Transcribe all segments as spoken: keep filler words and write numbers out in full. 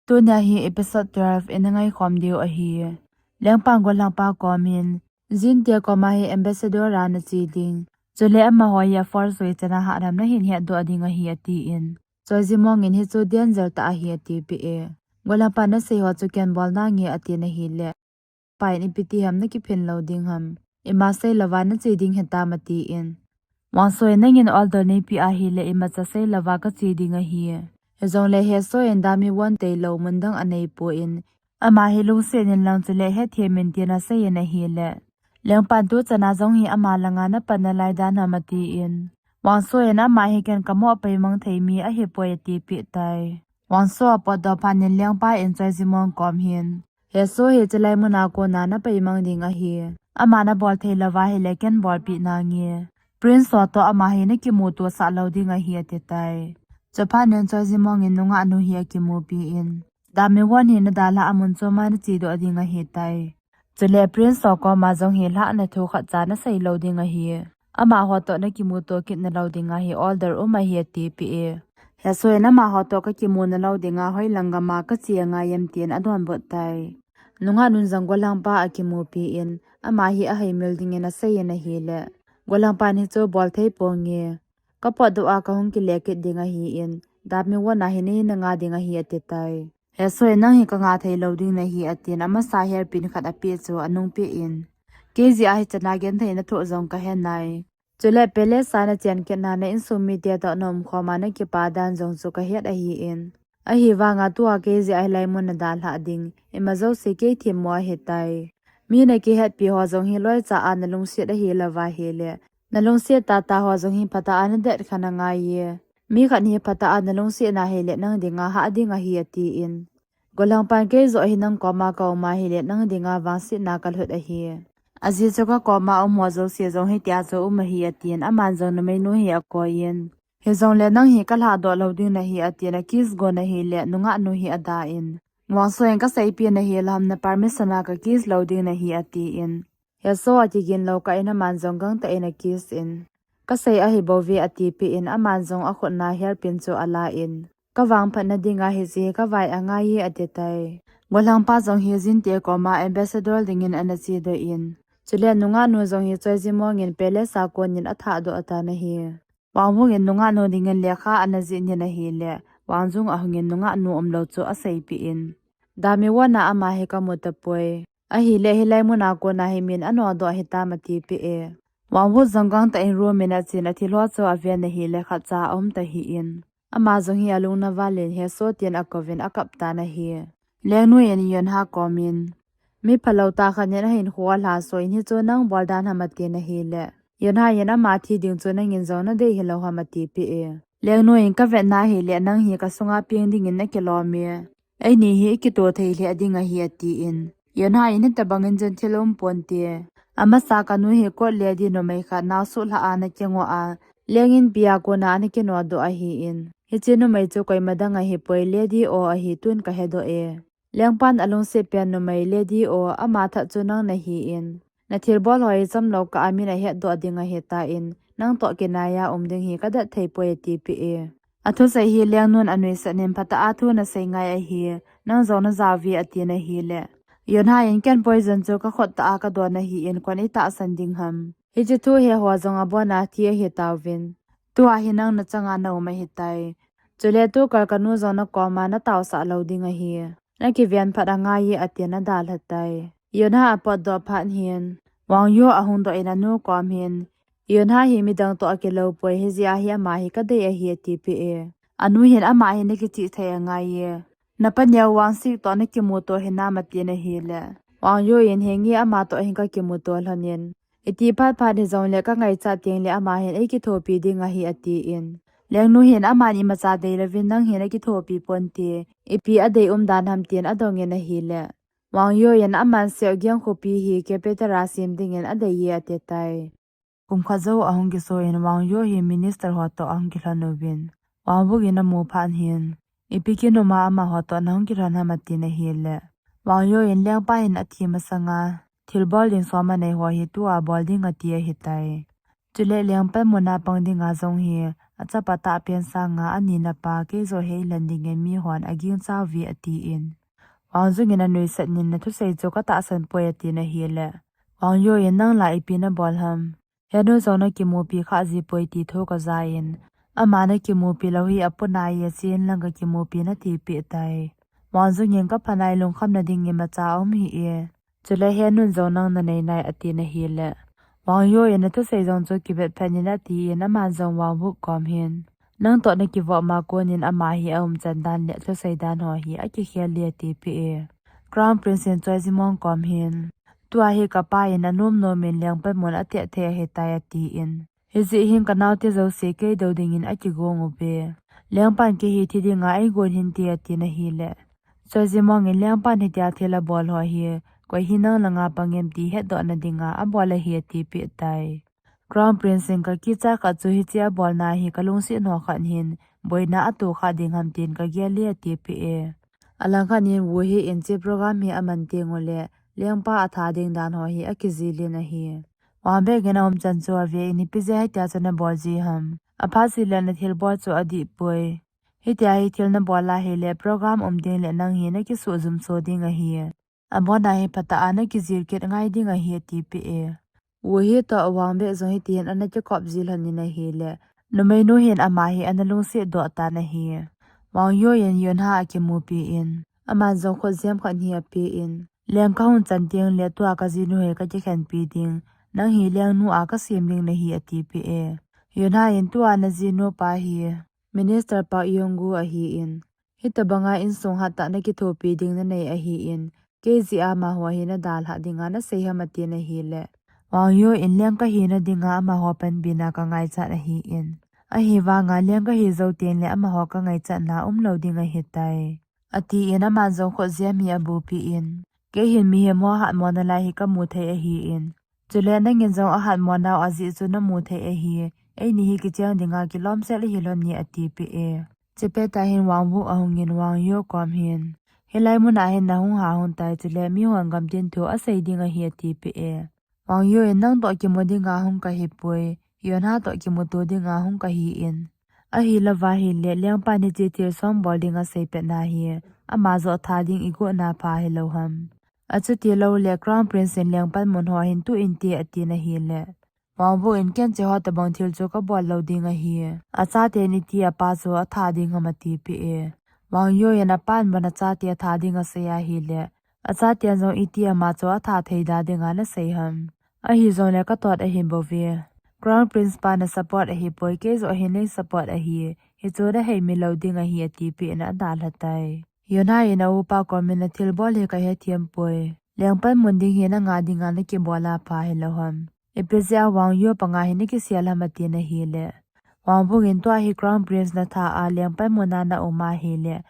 Tunia hi episode twelve in a ngaikhom diu ahi. Lengpan Golhangpa kom in, Jinte koma hi ambassador a nache ding. Chule amaho hi a force wei chana ha ram nahin hetdoh ding ahi atin. Choi Jimong in hichu danger tah ahi atipeh e. Golhangpa nasei ho chu ken bol nange atin ahile. Pa in ipi ti ham nakiphin lou ding ham. Ima sei louva nache ding hitam atin. Wang Seo in nangin order neipeh ahile imacha sei louva kache ding ahi. Hijongle Hae Soo in Dami Won tailou mun dang anei poi. Ama hi lungset in lang chule hethem in tin asei in ahile. Lengpan tuchana jong hi ama langa napan nalai dan ham atin. Wang Seo in ama hi ken kamoh peimang thei mi ahipoi atipeh tai. Wang Seo apotdoh phat in Lengpa in Choi Jimong kom hin. Hae Soo hi chulai muna kona napeimang ding ahi. Ama nabol thei louva hile ken bolpeh nange. Prince ho toh ama hi nakimuto sah lou ding ahi ati tai. Chuphat in Choi Jimong in nungah nu hi akimupi in. Dami Won hi nadalhah a mun choma nachedoh ding ahi tai. Chule Prince ho koma jong hi lhahna thu khatcha nasei lou ding ahi. Amaho toh nakimuto kit nalou dinga hi order um ahi atipeh e. Hae Soo in amaho toh kakimu nalou dinga hoilang gama kache angai em tin adonbut tai. Nungah nun jong Golhangpa akimupi in, ama hi aheimil dingin asei in ahile. Golhangpan hichu bol thei ponge. Kapotdoh a kahung kile kit ding ahin, Dami Won a hi nahin nga ding ahi ati tai. Hae Soo in nang hi kanga thei lou ding nahi atin amasa hairpin khat apeh chu anungpeh in. Kei jeh a hichana genthei nathoh jong kahe nai. Chule palace a nachen kit na na insung mite toh naumkhom a nakipa dan jong chu kahet ahin. Ahivanga tua kei jeh a hilai mun nadalhah ding, ima jouse kei themmo ahitai. Mi nakihetpi ho jong hi loicha a nalungset ahi louva hile. Nalungset tahtah ho jong hi phatah a nadetkhen angai e. Mi khat hi phatah a nalungset na hile nang dinga hah ding ahi atin. Golhangpan kei joh hi nang koma kaum ahile nang dinga vangsetna kalhut ahi. Ajeh chu kakoma um ho jouse jong hitia chu um ahi atin aman jong numeinu hi akoi in. Hijongle nang hi kalhadoh lou ding nahi atin akiss gon ahile nungah nu hi ada in. Wang Seo in kaseipeh nahi lou ham na permission a kakiss lou ding nahi atin. Hae Soo akigin lou kah in aman jong gangtah in akiss in. Kasei ahibouve atipeh in aman jong akhutna hairpin chu ala in. Kavangphatna dinga hiche hi kavai angai e ati tai. Golhangpa jong hi Jinte koma ambassador dingin ana chedoh in. Chule nungah nu jong hi Choi Jimong in palace a konin athahdoh atan ahi. Wang Wook in nungah nu dingin lekha ana jih nin ahile, Wang Jung ahungin nungah nu umlou chu aseipeh in. Dami Won a ama hi kamu tapoi. Ahile hilai muna kona hi min anodoh hitam atipeh e. Wang Wook jong gangtah in room in achen athilho chu aven ahile khatcha aum tahih in. Ama jong hi alung naval in Hae Soo tin akouvin akap tan ahi. Lengnu in Yeon Ha komin. Mi phalou tah khat in ahinkho alhaso in hichu nang bol dan ham atin ahile. Yeon Ha in ama thi ding chu nangin jong nadei hilou ham atipeh e. Lengnu in kavetna hile nang hi kasunga peng dingin nakilom e. Eini hi ikitoh thei lheh ding ahi atin. Yeon Ha in hitobangin chun thil umponte. Amasa kanu hi court lady numei khat naosuh lhah a ana kingoh a. Leng inpi a kona ana kinodoh ahin. Hiche numei chu koima dang ahipoi Lady O ahi tun kahedoh e. Lengpan alungset pen numei Lady O ama that chu nang nahin. Nathilbol ho hi chamlou kah a min ahetdoh ding ahitan, nang toh kinaiya um ding hi kadet theipoi atipeh e. Athusei hi Lengnun anuisat in phatah a thu nasei ngai ahi, nang jong najao ve atin ahile. Yeon Ha in ken poison chu kakhut tah a kadon ahin kon itahsan ding ham. Hiche thu heho jong abona thi ahitauvin. Tua hi nang nachanga naum ahitai. Chule tukal kanu jong nakoma nataosah lou ding ahi. Nakiven phat angai e atin adalha tai. Yeon Ha apotdoh phat hin. Wang Yo ahungdoh in anu kom hin. Yeon Ha hi midang toh akilou poi hijeh a hi ama hi kadei ahi atipeh e. Anu hin ama hi nakichihthei angai e. Napaneo Wang Sik toh nakimuto hinam atin ahile. Wang Yo in henge ama toh hin kakimuto lhonin. Iti phat phat hijongle kangaichat tengle ama hin eikithopi ding ahi atin. Lengnu hin aman imacha deilouvin nang hin akithopi ponte. Ipi adei umdan ham tin adongin ahile. Wang Yo in aman Seogang khopi hi capital a sem dingin adei e atitai. Kum khat jou ahung kiso in Wang Yo hi minister ho toh ahung kilhon uvin. Wang Wook in amu phat hin. Ipi kinuma amaho toh nahung kilhon ham atin ahile. Wang Yo in lengpa hin athi masanga thilbol ding som anei ho hi tua bol ding ati ahitai. Chule lengpa muna pang dinga jong hi achapa tahpen sanga anina pa keijoh he ilan dingin mihon agingcha uve atin. Wang Jung in anuisat nin nathusei chu katahsan poi atin ahile, Wang Yo in nang la ipi nabol ham. Henu jong nakimupi kha ji poi ti thu kaja in. Ama nakimupi lou hi apunai achen lang kakimupi nati peh tai. Wang Jung in kaphanai lungkham nading imacha aum hih e. Chule Henun jong nang nanei nai atin ahile, Wang Yo in nathusei jong chu kivet phat nin atin aman jong Wang Wook kom hin. Nang toh nakivop ma konin ama hi aumchan dan le thusei dan ho hi akikhel le ati peh e. Crown Prince in Choi Ji Mong kom hin. Tua hi kapa in anom nom in lengpan mun ateh thei ahitai atin. Hijeh hin kanaote jouse kei dou dingin akigong uve. Lengpan kei hi thi dinga eigon hinte atin ahile, Choi Ji Mong in lengpan hitia thil abol ho hi, koi hi nang langa pang em ti hetdoh nadinga abol ahi ati peh tai. Crown Prince in kakicha khat chu hiche abolna hi kalungset ho khat hin, boina ato kha ding ham tin kagel e ati peh e. Alang khat nin Woo Hee in hiche program hi aman teng ule, lengpa atha ding dan ho hi akijil in ahi. Wang Baek in aumchan chu ave in ipi jeh a hitia chu nabol ji ham. Aphat seh le nathilbol chu adih poi. Hitia hi thil nabol ahile program um ding le nang hi nakisuh jumso ding ahi. Abona hi phatah a nakijil kit ngai ding ahi ati peh e. Woo Hee toh Wang Baek jong hitihin ana kikop jil lhon in ahile, numeinu hin ama hi ana lungset doh tan ahi. Wang Yo in Yeon Ha akimupi in, aman jong khutjem khat hi apen, leng kahung chan teng le tua kajinu hi kakikhenpi ding, nang hi lengnu a kasem ding nahi ati peh e. Yeon Ha in tua najinu pa hi Minister Park Yeong Gu ahin, hitobanga insung hattah nakithopi ding nanei ahin, kei jeh a amaho hi nadalhah dinga nasei ham atin ahile, Wang Yo in leng kahina dinga amaho panpina kangaichat ahin, ahivanga leng kahi jou teng le amaho kangaichatna umlou ding ahitai, atin aman jong khutjem hi abupi in, kei hin mihem ho hatmo nalai hi kamu thei ahin, chule nangin jong ahatmo nau ajeh chu namu thei ahi, eini hi kicheng dinga kilomsel ihi lhon e ati peh e. Chepet tah hin Wang Wook ahung in Wang Yo kom hin, hilai mun a hin nahung ha hung tai chule mihon gamtin thu asei ding ahi ati peh e. Wang Yo in nang toh kimu dinga hung kahipoi, Yeon Ha toh kimuto dinga hung kahin, ahilouva hile lengpan hiche thilsong bol ding aseipetna hi, ama joh tha ding igotna pha hilou ham. Achuti loule Crown Prince in lengpan mun ho hin tu inte atin ahile, Wang Wook in ken hiche ho tobang thil chu kabol lou ding ahi. Achaten iti apa chu atha ding ham ati peh e. Wang Yo in apan bon achate atha ding asei ahile, achaten jong iti ama chu atha thei da dinga nasei ham. Ahijongle katot ahibouve. Crown Prince pa nasupport ahipoi, keijoh hin neisupport ahi. Hichu naheimil lou ding ahi ati peh in adalha tai. Yeon Ha in aupa kom in nathilbol hi kahethem poi. Lengpan mun ding hi nanga dinga nakibol a pha hilou ham. Ipi jeh a Wang Yo panga hi nakisel ham atin ahile, Wang Wook in tua hi Crown Prince natha a lengpan mun a naum ahile,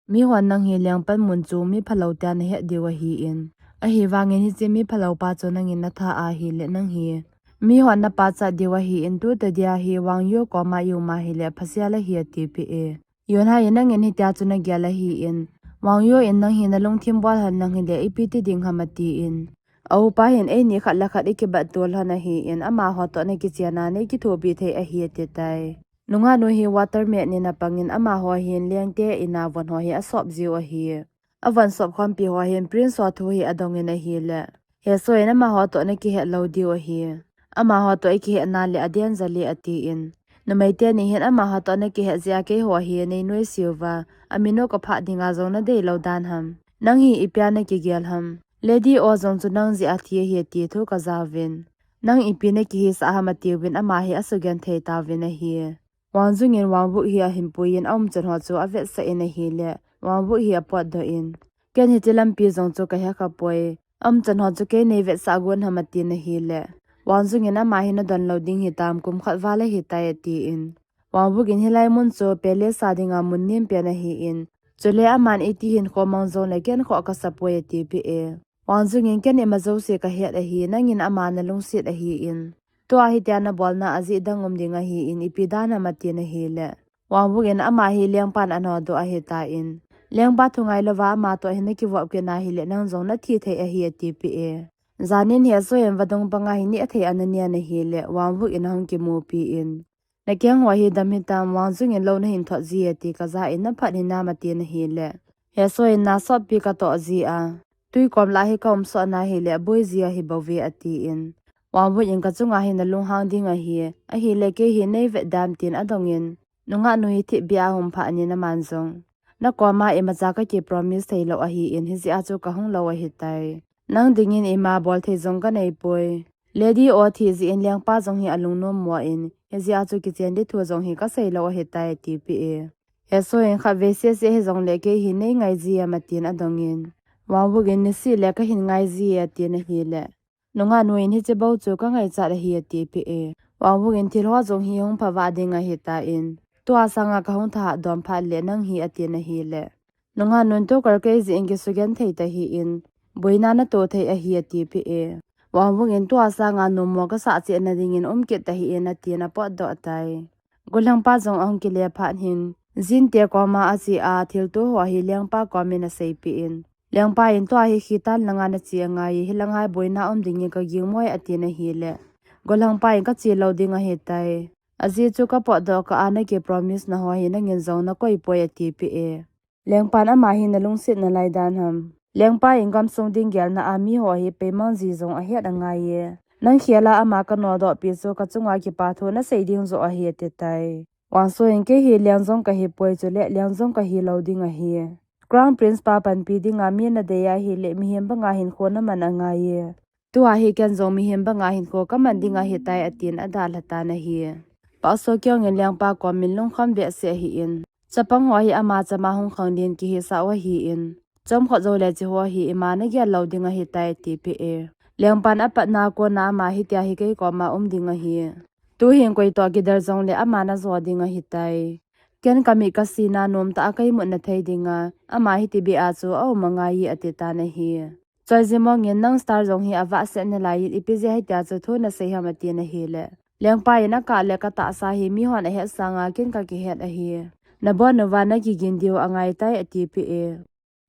mihon nang hi lengpan mun chu mi phalou tia nahet diu ahin, ahivangin hiche mi phalou pa chu nangin natha ahile nang hi mihon napachat diu ahin, tu tadia hi Wang Yo koma ium ahile phasel ahi ati peh e. Yeon Ha in nangin hitia chu nagel ahin, Wang Yo in nang hi nalungthim bol lhon lang hile ipi ti ding ham atin, aupa hin eini khat le khat ikibatto lhon ahin, amaho toh nakichen a neikithopi thei ahi ati tai. Nungahnu hi water maid nin apangin amaho hin lengte in a von ho hi asop jiu ahi. Avon sop khompi ho hin Prince ho thu hi adongin ahile, Hae Soo in amaho toh nakihet lou diu ahi. Amaho toh ikihetna le aden jale atin, numei teni hin amaho toh nakihet jeh a keiho hi neinuisat uva, amin u kaphah dinga jong nadei lou dan ham. Nang hi ipia nakigel ham. Lady O jong chu nang jeh a thi ahi ti thu kajauvin, nang ipi nakihisah ham atiuvin ama hi asugenthei tauvin ahi. Wang Jung in Wang Wook hi ahinpui in aumchan ho chu avetsah in ahile, Wang Wook hi apotdoh in, ken hiche lampi jong chu kahekha poi. Aumchan ho chu kei neivetsah gon ham atin ahile, Wang Jung in ama hi nadon lou ding hitam, kum khat val ahitai atin. Wang Wook in hilai mun chu palace a dinga mun nempen ahin, chule aman iti hinkho mang jongle ken khoh kasapoi ati peh e. Wang Jung in ken ima jouse kahet ahi, nangin ama nalungset ahin, tua hitia nabolna ajeh dang um ding ahin, ipi dan ham atin ahile, Wang Wook in ama hi lengpan anodoh ahitan, lengpa thu ngailouva ama toh hi nakivop kit na hile nang jong nathi thei ahi ati peh e. Janin Hae Soo in vadung panga hi nehthei ana nen ahile, Wang Wook in ahung kimupi in, Nakeng ho hi dam hitam, Wang Jung in lou nahin thot ji e ti kaja in, naphat hinam atin ahile, Hae Soo in nasotpi katoh ji a, tui kom lah hi kaum sot na hile aboi ji ahi bouve atin, Wang Wook in kachunga hi nalunghang ding ahi, ahile kei hi neivet dem tin adong in, nungah nu hi thipbeh a ahung phat in aman jong, nakoma imacha kaki promise theilou ahin, hijeh a chu kahung lou ahitai. Nang dingin ima bolthei jong kaneipoi. Lady O thi jeh in lengpa jong hi alungnom mo in, hijeh a chu kichen di thu jong hi kaseilou ahitai atipeh e. Hae Soo in khatvei sese hijongle kei hi neingai ji em atin adong in, Wang Wook in niseh le kahin ngai ji e atin ahile, nungah nu in hiche bou chu kangaichat ahi atipeh e. Wang Wook in thil ho jong hi hung phavah ding ahitan, tua sanga kahung thahat dom phat le nang hi atin ahile, nungah nun tukal kei jeh in kisugenthei tahih in, boina natoh thei ahi atipeh e. Wang Wook in tua sanga numo kasah cheh nadingin um kit tahih in atin apotdoh tai. Golhangpa jong ahung kile phat hin, Jin te koma ache a thilto ho hi lengpa komin aseipeh in, lengpa in tua hi khitan langa nache angai e, hilanga hi boina um dingin kagingmo e atin ahile, golhangpa in kache lou ding ahitai. Ajeh chu kapotdoh kah a naki promise na ho hi nangin jong nakoipoi atipeh e. Lengpan ama hi nalungset nalai dan ham? Lengpa in gamsung ding gelna a miho hi peimang ji jong ahet angai e. Nang khel a ama kanodohpi chu kachunga kipathu nasei ding joh ahi atitai. Wang Soo in kei hi leng jong kahipoi chule leng jong kahilou ding ahi. Crown Prince pa panpi dinga mi nadei ahile mihem banga hinkho naman angai e. Tua hi ken jong mihem banga hinkho kaman ding ahitai atin adalhatan ahi. Pa Soo Kyung in lengpa komin lungkham behseh ahin, chapang ho hi ama chama hung khang din kihisah u ahin, chomkhat joule hiche ho hi ima nagel lou ding ahitai atipeh e. Lengpan apatna kona ama hitia hi kei koma um ding ahi. Tuhin koitoh kidel jongle ama najo ding ahitai. Ken kamit kasina nomtah a kaimutna thei dinga ama hitibeh a chu aum angai e atitan ahi. Choi Ji Mong in nang star jong hi avahset nalai in ipi jeh a hitia chu thu nasei ham atin ahile, lengpa in akah le katahsa hi mihon ahet sanga ken kakihet ahi. Nabon uva nakigin diu angaitai atipeh e.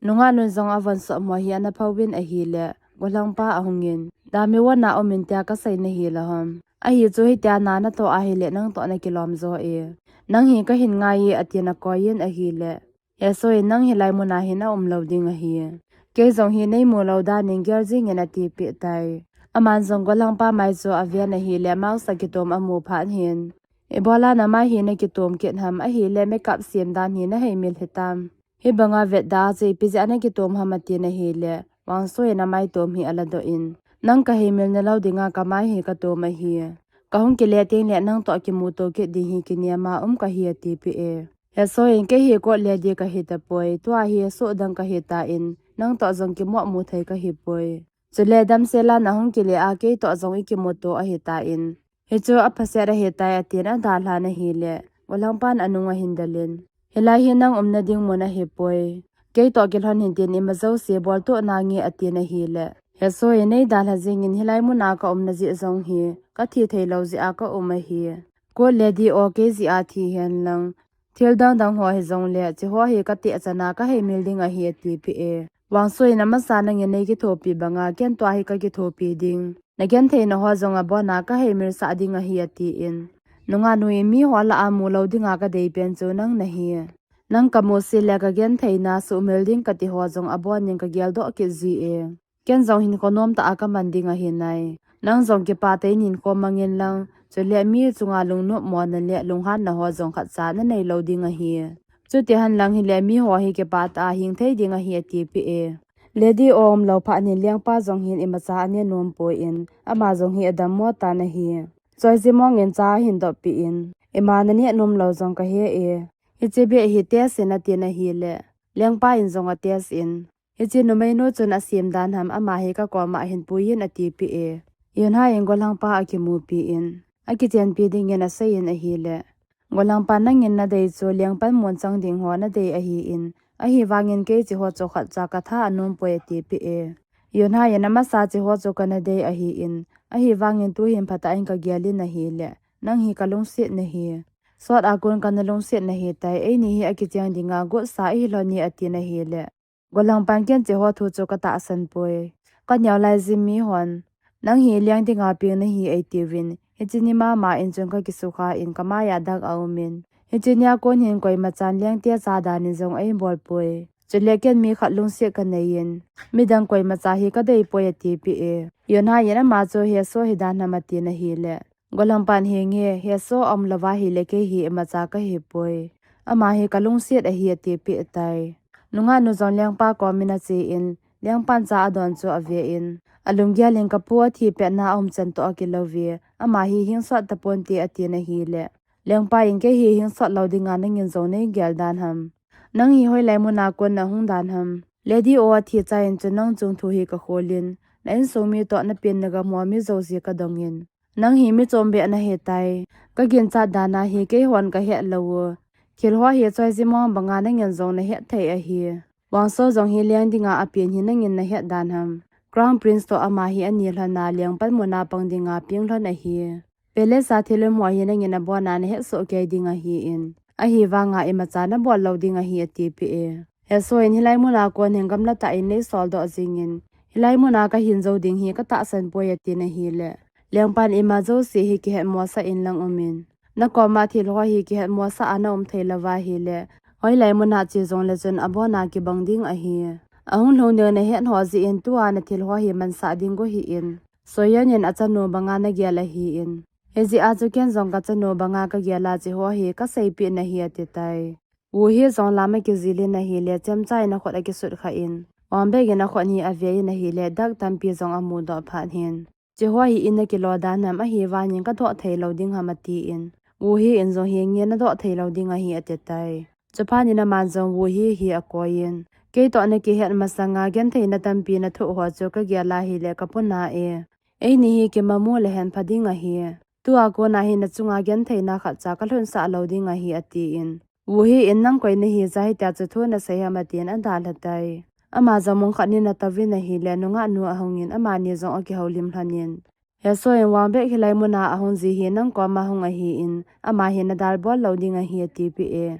Nungah nun jong avon sopmo hi ana phouvin ahile, golhangpa ahungin, dam mi von a um in tia kasei nahi lou ham? Ahi chu hitia na natoh ahile nangtoh nakilom jo e. Nang hi kahin ngai e atin akoiyin ahile, Hae Soo in nang hilai muna hin aum lou ding ahi. Kei jong hi neimu lou danin gel jingin atipeh tai. Aman jong golhangpa mai chu aven ahile mask akitom amu phat hin, ibola namai hi nakitom kit ham ahile makeup sem dan hi naheimil hitam? Hibanga vetda a chu ipi jeh a nakitom ham atin ahile, Wang Soo in amai tom hi aladoh in, nang kaheimil nalou dinga kamai hi katom ahi. Kahung kile tengle nangtoh kimuto kit ding hi kinem a um kahi atipeh e. Hae Soo in kei hi court lady kahitapoi, tua hi soh dang kahitan, nangtoh jong kimohmu thei kahipoi. Chule damsel a nahung kile a keitoh jong ikimuto ahitan, hichu aphaset ahitai atin adalhan ahile, golhangpan anung ahin delin, hilai hi nang umna ding mun ahipoi. Keitoh kilhon hintin imajouse boltoh nange atin ahile, Hae Soo in neidalha jingin hilai muna kaumna jeh jong hi kathi theilou jeh a kaum ahi. Court lady O kei jeh a thi henlang, thil dangdang ho hijongle hiche ho hi katehchan a kaheimil ding ahi atipeh e. Wang Soo in amasa nangin neikithopi banga ken tua hi kakithopi ding, nagentheina ho jong abona kaheimilsah ding ahi atin, nungah nu in miho lah a mulou dinga kadeipen chu nang nahi. Nang kamusit le kagentheina suhmil ding kati ho jong abonin kageldoh kit ji e. Ken jong hinkho nomtah a kaman ding ahinai. Nang jong kipah tah in hinkho mangin lang, chule mi chunga lungnopmona le lunghanna ho jong khatcha naneilou ding ahi. Chuti henlang hile miho hi kipah tah a hingthei ding ahi atipeh e. Lady O umlou phat hin lengpa jong hin imacha aneh nompoi in, ama jong hi adammo tan ahi. Choi Ji Mong in cha ahin dohpeh in, ima naneh nomlou jong kahe e. Hiche beh hi test in atin ahile, lengpa in jong atest in, hiche numeinu chun asem dan ham ama hi kakoma hinpuiyin atipeh e. Yun Ha in golhangpa akimupi in, akichenpi dingin aseiyin ahile, golhangpan nangin nadei chu lengpan mun chang ding ho nadei ahin, ahivangin kei hiche ho chu khatcha katha anompoi atipeh e. Yun Ha in amasa hiche ho chu kanadei ahin, ahivangin tuhin phatah in kagelin ahile, nang hi kalungset nahi. Sot a kon kana lungset nahitai, eini hi akicheng dinga gotsa ihi lhon e atin ahile, golhangpan ken hiche ho thu chu katahsan poi. Kaneo lai jin mihon, nang hi leng dinga peng nahi eitiuvin, Hiche ni mama in chun ka kisukha in ka maiya dak a um in, hiche nia kon hin koima chan Liangte cha dan in jong ei bol poi. Chule ken mi khat lungset ka nei in, midang koima cha hi ka dei poi, a tipeh e. Yonha in ama chu Hae Soo hi dan ham a tin ahile, Golhangpan, henge, Hae Soo a um louva ahile kei hi imacha ka hi poi. Ama hi ka lungset ahi, a tipeh tai. Nungah nu jong Liangpa kom in a che in, Liangpan cha a don chu a ve in, a lunggel in ka pu a thi petna a um chan toh a kilou ve, ama hi hingsot tapon te, a tin ahile, Liangpa in, kei hi hingsot lou dinga nangin jong nei gel dan ham? Nang hi hoilai muna kon na hung dan ham? Lady O a thi cha in chun nang chung thu hi ka khol in, na insung mi toh na pen na gam ho mi jouse ka dong in, nang hi mi chom beh na hi tai. Ka ginchat dan a hi kei hon ka het lou u. Thil ho hi choice mong banga nangin jong na het thei ahi. Wang Soo jong hi leng dinga a pen hi nangin na het dan ham? Crown Prince toh ama hi ani lhon a Liangpan muna pang dinga peng lhon ahi. Palace a thil um ho hi nangin a bon a na het soh kei ding ahi in, ahivanga imacha na bol lou ding ahi, a tipeh e. Hae Soo in, hilai muna kon hin gamla tah in nei sol doh jing in, hilai muna ka hin jou ding hi ka tahsan poi, a tin ahile, Liangpan, ima jouse hi kihet mosah in lang um in, na koma thil ho hi kihet mosah a na um thei louva ahile, hoilai muna che jongle chun a bon a kibang ding ahi. A hung lhung ding na het ho jeh in tua na thil ho hi mansah ding go hih in, Soyeon in a chanu banga na gel ahi in, hijeh a chu ken jong ka chanu banga ka gel a che ho hi ka seipeh na hi, a ti tai. Woo Hee jong lam a kijil in ahile, chemcha in a khut a kisut kha in, Wang Baek in a khut hi a ve in ahile, dak tampi jong a mu doh phat hin, che ho hi in a kilo dan ham, ahivangin ka doh thei lou ding ham, a tin, Woo Hee in jong, henge, na doh thei lou ding ahi, a ti tai. Chuphat in aman jong Woo Hee hi a koi in, kei toh na kihet masanga gentheina tampi na thoh ho chu ka gel ahile ka puna e. Eini hi kimamu le hen pha ding ahi. Tua kon a hi na chunga gentheina khatcha ka lhunsah lou ding ahi, a tin, Woo Hee in, nang koi na hi cha hitia chu thu na sei ham, a tin a dalha tai. Ama jong mun khat in a tou in ahile, nungah nu a hung in, amani jong a kihoulim lhon in, Hae Soo in, Wang Baek hilai muna a hung ji hi nang koma hung ahi in, ama hi na dal bol lou ding ahi, a tipeh e.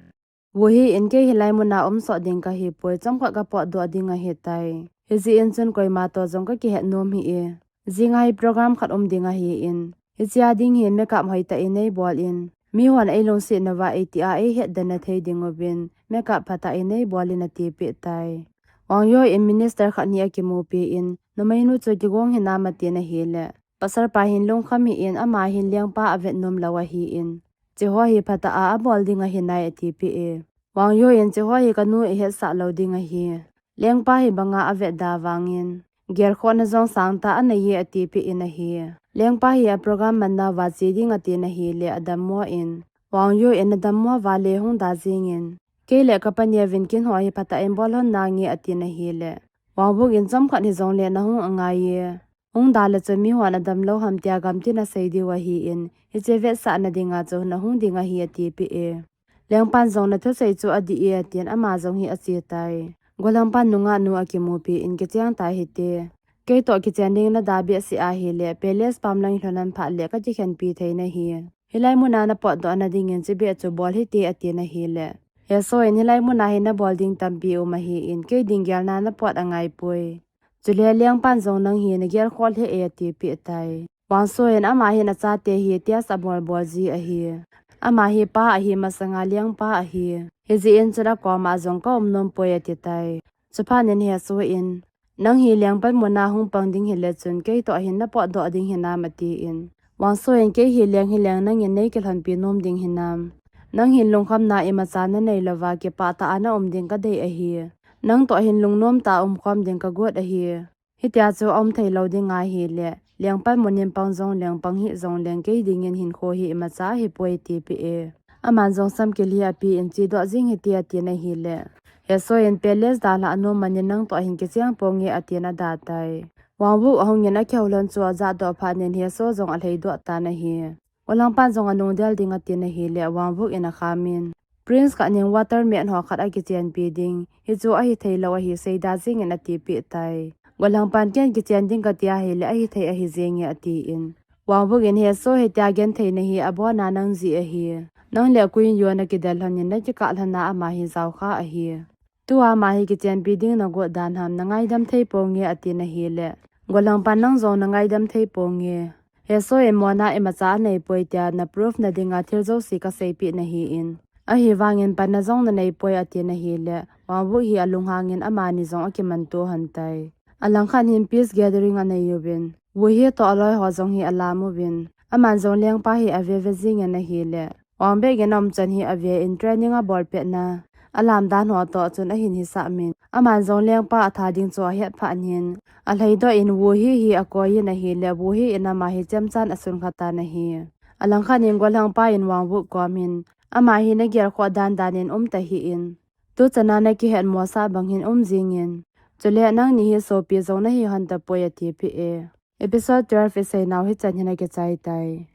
Woo Hee in, kei hilai muna um soh ding ka hi poi, chomkhat ka potdoh ding ahi tai. Hijeh in chun koima toh jong ka kihet nom hih e. Jing a hi program khat um ding ahi in, hichea ding hin makeup hoitah in nei bol in, mihon ei lungset nauva ei ti a ei het den na thei ding uvin, makeup phatah in nei bol in, a tipeh tai. Wang Yoo in minister khat ni a kimupi in, numei nu chu kigong hinam, a tin ahile, pasal pa hin lungkham hih in, ama hin Liangpa a vet nom lou ahi in, che ho hi phatah a a bol ding ahi nai, a tipeh e. Wang Yoo in, che ho hi ka nu i hetsah lou ding ahi. Liangpa hi banga a vet da vangin, gelkhohna jong sangtah a nei e, a tipeh in ahi. Liangpa hi a program man nauva che ding a tin ahile, a dammo in, Wang Yoo in a dammo uva le hung da jing in, kei le ka pa neuvin kin ho hi phatah in bol lhon nange, a tin ahile, Wang Wook in, chomkhat hijongle na hung angai e. Hung da le chun mihon a dam lou ham tia gamtin a sei diu ahi in, hiche vetsahna dinga chu na hung ding ahi, a tipeh e. Liangpan jong na thusei chu adih e, a tin ama jong hi a che tai. Golhangpan nungah nu a kimupi in, kicheng tai hite. Kei toh kichen ding na da behseh ahile, palace pam lang i lhun phat le ka kikhenpi thei nahi. Hilai muna na potdoh na dingin chibeh chu bol hite, a tin ahile, Hae Soo in, hilai muna hi na bol ding tampi um ahi in, kei ding gelna na pot angai poi. Chule Liangpan jong nang hi na gelkhoh lheh e, a tipeh tai. Wang Soo in, ama hin a chate hi test a bol bol ji ahi. Ama hi pa ahi masanga Liangpa ahi. Hijeh in chun a koma jong ka um nom poi, a ti tai. Chuphat in Hae Soo in, nang hi Liangpan muna hung pang ding hile chun kei toh hin na potdoh ding hinam, a tin. Wang Soo in, kei hi leng hileng nangin nei kilhonpi nom ding hinam? Nang hin lungkhamna imacha na nei louva kipah tah a na um ding ka dei ahi. Nang toh hin lungnom tah a umkhom ding ka got ahi. Hitia chu a um thei lou ding ahile, Liangpan mun in pang jongleng pang hih jongleng kei dingin hinkho hi imacha ahipoi, a tipeh e. Aman jong samkil hi apen, chedoh jing hite, a tin ahile, Hae Soo in, palace dalha a nom man in nang toh hin kicheng ponge, a tin a da tai. Wang Wook ahung in a kihou lhon chu a jahdoh phat in Hae Soo jong a lhaidoh tan ahi. Golhangpan jong a nungdel ding a tin ahile, Wang Wook in a kham in, Prince khat in water maid ho khat a kichenpi ding, hichu ahi thei lou ahi, seida jingin, a tipeh tai. Golhangpan, ken kichen ding ka ti ahile, ahi thei ahi jenge, a tin. Wang Wook in, Hae Soo, hitia genthei na hi abon a nang jeh ahi. Nang le Queen Yoo na kidel lhon in na kikah lhon a ama hi jaokha ahi. Tua ama hi kichenpi ding na got dan ham, na ngaidam thei ponge, a tin ahile, Golhangpan, nang jong na ngaidam thei ponge. Hae Soo in mona imacha anei poi tia na proof na dinga thil jouse kaseipeh nahi in. Ahivangin panna jong nanei poi ati nahi le, Wang Wook hi alunghangin amani jong akimanto lhon tai. Alangkhat hin peace gathering anei uvin, Woo Hee toh aloi ho jong hi alam uvin, aman jong lengpa hi ave ve jingin ahile, Wang Baek in aum chan hi ave in training abol petna alam dan ho toh chun ahin hisah min, aman jong lengpa atha ding chu ahet phat in, alhaidoh in Woo Hee hi akoi in ahile, Woo Hee in ama hi chemchan asun kha tan ahi. Alangkhat in gollhangpa in Wang Wook kom hin, ama hi nagel khoh dan dan in um tahih in, tuchan a nakihet mosah bang hin um jingin, chule nangni hi sopi jong nahi lhon tapoi ati peh e. Episode twelve isei nau hichan hin akichai tai.